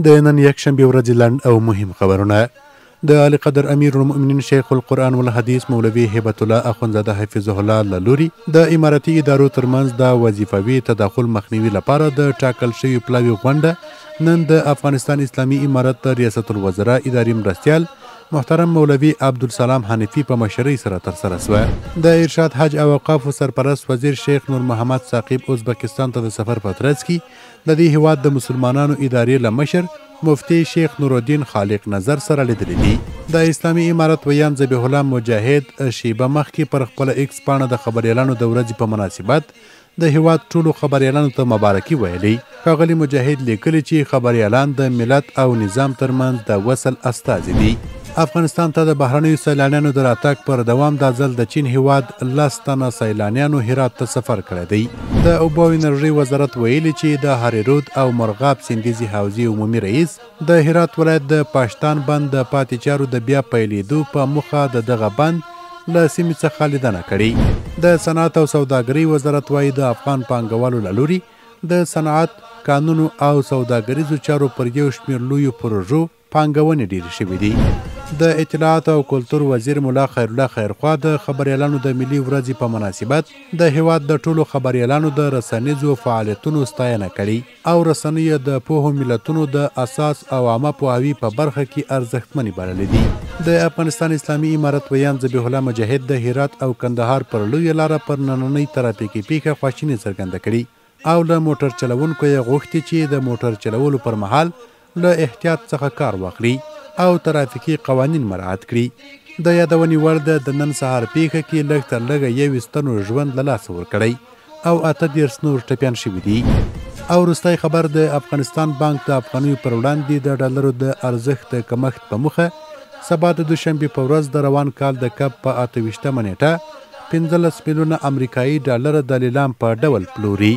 د نن یکشنبې ورځې لنډ او مهم خبرونه. د عالیقدر امیر المؤمنین شیخ القرآن والحدیث مولوي هبت الله اخوندزاده حفظه الله له لوري د امارتي ادارو ترمنځ د وظیفوي تداخل مخنیوي لپاره د ټاکل شوي پلاوي غونډه نن د افغانستان اسلامي امارت د ریاست الوزرا اداري مرستیال محترم مولوي عبدالسلام حنیفي په مشرۍ سره ترسره شوه. د ارشاد حج او اوقافو سرپرست وزیر شیخ نور محمد ثاقب ازبکستان ته د سفر په ترڅ کې د دې هېواد د مسلمانانو ادارې له مشر مفتي شیخ نورالدین خالق نظر سره لیدلي دي. د اسلامي امارت ویاند ذبیح الله مجاهد شیبه مخکې پر خپله ایکس پاڼه د خبریالانو د ورځې په مناسبت د هېواد ټولو خبریالانو ته مبارکي ویلې. ښاغلي مجاهد لیکلي چې خبریالان د ملت او نظام ترمنځ د وصل استازي دي. افغانستان ته د بهرنیو سیلانیانو د راتګ پر دوام دا ځل د چین هېواد لس تنه سیلانیانو هرات ته سفر کړی دی. د اوبو او انرژۍ وزارت ویلي چې د هریرود او مرغاب سیندیزې حوزې عمومي رئیس د هرات ولایت د پاشتان بند د پاتې چارو د بیا پیلېدو په موخه د دغه بند له سیمې څخه لیدنه کړې. د صنعت او سوداګرۍ وزارت وايي، د افغان پانګوالو له لوري د صنعت، کانونو او سوداګریزو چارو پر یو شمېر لویو پروژو پانګونې ډېرې شوې دي. د اطلاعاتو او کلتور وزیر ملا خیرالله خیرخواه د خبریالانو د ملي ورځې په مناسبت د هېواد د ټولو خبریالانو د رسنیزو فعالیتونو ستاینه کړې او رسنۍ یې د پوهو ملتونو د اساس او عامه پوهاوي په برخه کې ارزښتمنې بللې دي. د افغانستان اسلامي امارت ویاند ذبیح الله مجاهد د هرات او کندهار پر لویه لاره پر نننۍ ترافیکي پېښه خواشیني څرګنده کړې او له موټر چلوونکو یې غوښتي چې د موټر چلولو پر مهال له احتیاط څخه کار واخلي او ترافیکي قوانین مراعت کړي. د یادونې وړ ده، د نن سهار پېښه کې لږ تر لږه 21 تنو ژوند له لاسه ورکړی او 38 نور ټپیان شوي دي. او وروستی خبر، د افغانستان بانک د افغانیو پر وړاندې د ډالرو د ارزښت د کمښت په موخه سبا د دوشنبې په ورځ د روان کال د کب په 28مه نېټه 15 میلیونه امریکایي ډالر د لیلام په ډول پلوري.